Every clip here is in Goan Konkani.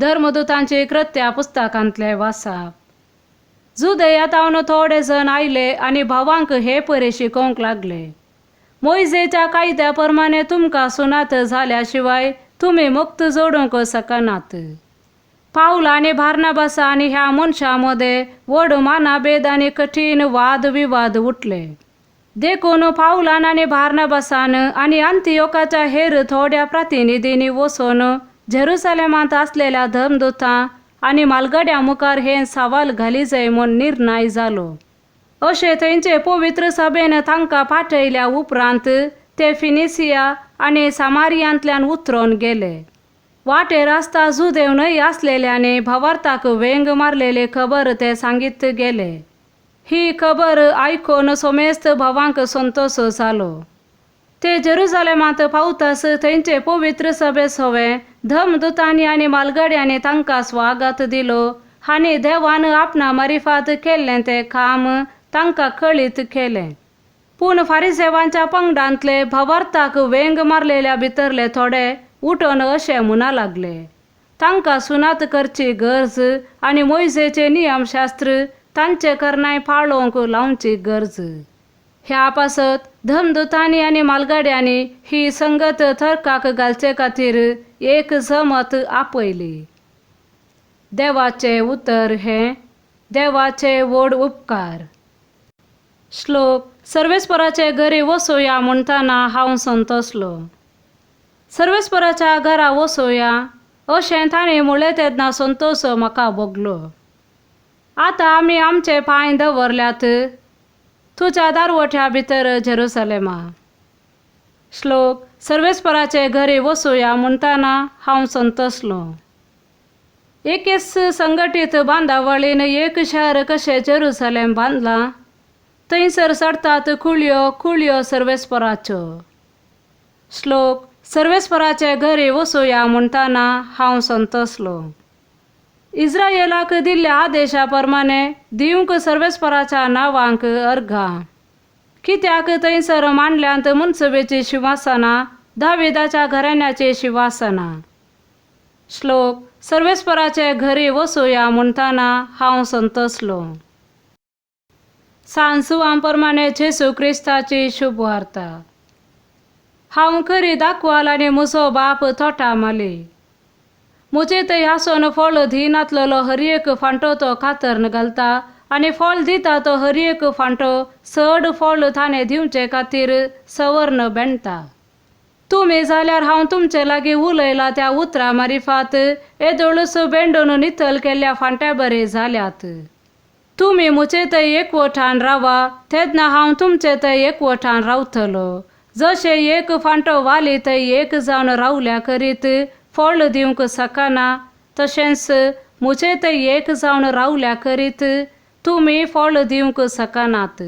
धर्मदुतांची कृत्या पुस्तकांतले वासाप. जुदया थोडे जण आयले आनी भावांक हे परे शिकोवंक लागले, मोयजेच्या कायद्या प्रमाणे तुमकां सुनात जाल्या शिवाय तुमी मुक्त जोडूंक शकनात. पावल आनी बार्नाबासा आनी ह्या मनशां मदें व्हड मानाभेद आनी कठीण वाद विवाद उठले. देखून पावलान आनी बार्नाबासान आनी अंतियोकाच्या हेर थोड्या प्रतिनिधींनी वचून जेरुसलेमांत आसलेल्या धर्मदुतां आनी मालगड्यां मुखार हें सवाल घाली जाय म्हूण निर्णय जालो. अशें थंयचे पवित्र सभेन तांकां पाठयल्या उपरांत ते फिनिसिया आनी सामारियांतल्यान उतरोन गेले. वाटेर आसता जुदेव न्हय आसलेल्यांनी भावार्थाक वेंग मारलेली खबर ते सांगीत गेले. ही खबर आयकून समेस्त भावांक संतोश जालो. ते जेरुसलेमांत पावतास थंयचे पवित्र सभे सवे धर्मदुतांनी आनी मालगड्यांनी तांकां स्वागत दिलो आनी देवान आपणा मारिफात केल्लें तें काम तांकां कळीत केलें. पूण फारिसेवांच्या पंगडांतले भावार्थाक वेंग मारलेल्या भितरले थोडे उठून अशें म्हणा लागले, तांकां सुनात करची गरज आनी मोयजेचें नियमशास्त्र तांचे करणाय पाळोवंक लावची गरज. ह्या पासत धर्मदुतांनी आनी मालगाड्यांनी ही संगत थरकाक घालचे खातीर एक जमत आपयली. देवाचें उतर हें देवाचे व्हड उपकार. श्लोक. सर्वेस्पराचे घरी वसोया म्हणटना हांव संतोसलो. सर्वेस्पराच्या घरा वसोया अशें ताणें म्हणलें तेन्ना संतोश म्हाका भोगलो. आतां आमी आमचे पांय दवरल्यात तुज्या दारवट्या भितर जेरुसलेमा. श्लोक. सर्वेस्पराचे घरी वसोया म्हणटना हांव संतोसलो. एकेच संघटीत बांदावळीन एक शहर कशें जेरुसलेम बांदलां थंयसर चडतात कुळयो कुळयो सर्वेस्पराच्यो. श्लोक. सर्वेस्पराचे घरी वसोया म्हणटना हांव संतोसलो. इस्रायलाक दिल्ल्या आदेशा प्रमाणे दिवंक सर्वेस्पराच्या नांवांक अर्घां. कित्याक थंयसर मांडल्यांत मुनसबेची शिंवासनां, दाविदाच्या घराण्याची शिंवासनां. श्लोक. सर्वेस्पराचे घरी वसोया म्हणटना हांव संतोसलो. सांसुवां प्रमाणे जेसू क्रिस्ताची शुभवार्ता. हांव खरी दाखवाल आनी म्हजो बाप तोटा माली. म्हजे थंय आसून फळ दिनातलेलो हर एक फांटो तो कातਰਨ घालता आनी फळ दिता तो हर एक फांटो चड फळ ताणें दिवचे खातीर सवर्ण बेणटा. तुमी जाल्यार हांव तुमचे लागीं उलयलां त्या उतरां मारिफात येदोळूच बेंडून नितळ केल्ल्या फांट्या बरे जाल्यात. तुमी म्हजे थंय एकवटान रावा तेन्ना हांव तुमचे थंय एकवटान रावतलो. जशें एक फांटो वाली थंय एक जावन रावल्या करीत फळ दिवंक शकना तशेंच म्हजे थंय एक जावन रावल्या करीत तुमी फळ दिवंक शकनात.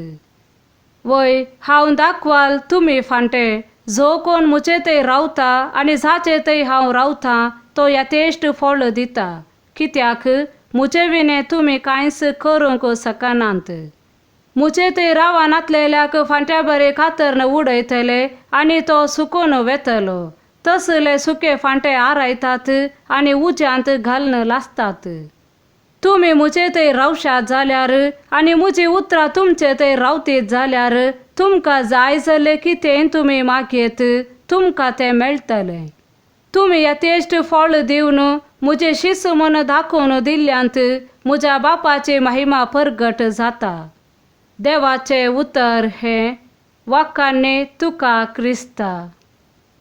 वय हांव दाखवाल तुमी फांटे. जो कोण म्हजे थंय रावता आनी जाचे थंय हांव रावता तो यथेश्ट फळ दिता. कित्याक म्हजे विणें तुमी कांयच करूंक शकनात. म्हजे थंय रावनातलेल्याक फांट्या बरे कातਰਨ उडयतले आनी तो सुकून वेतलो. तसले सुके फांटे आरायतात आनी उज्यांत घालून लासतात. तुमी म्हजे थंय रावशात जाल्यार आनी म्हजी उतरां तुमचे थंय रावतीत जाल्यार तुमकां जाय जाल्लें कितें तुमी मागयत तुमकां तें मेळटलें. तुमी यथेश्ट फळ दिवन म्हजें शिस म्हूण दाखोवन दिल्ल्यांत म्हज्या बापाची महिमा परगट जाता. देवाचें उतर हें वाकान्नी तुका क्रिस्ता.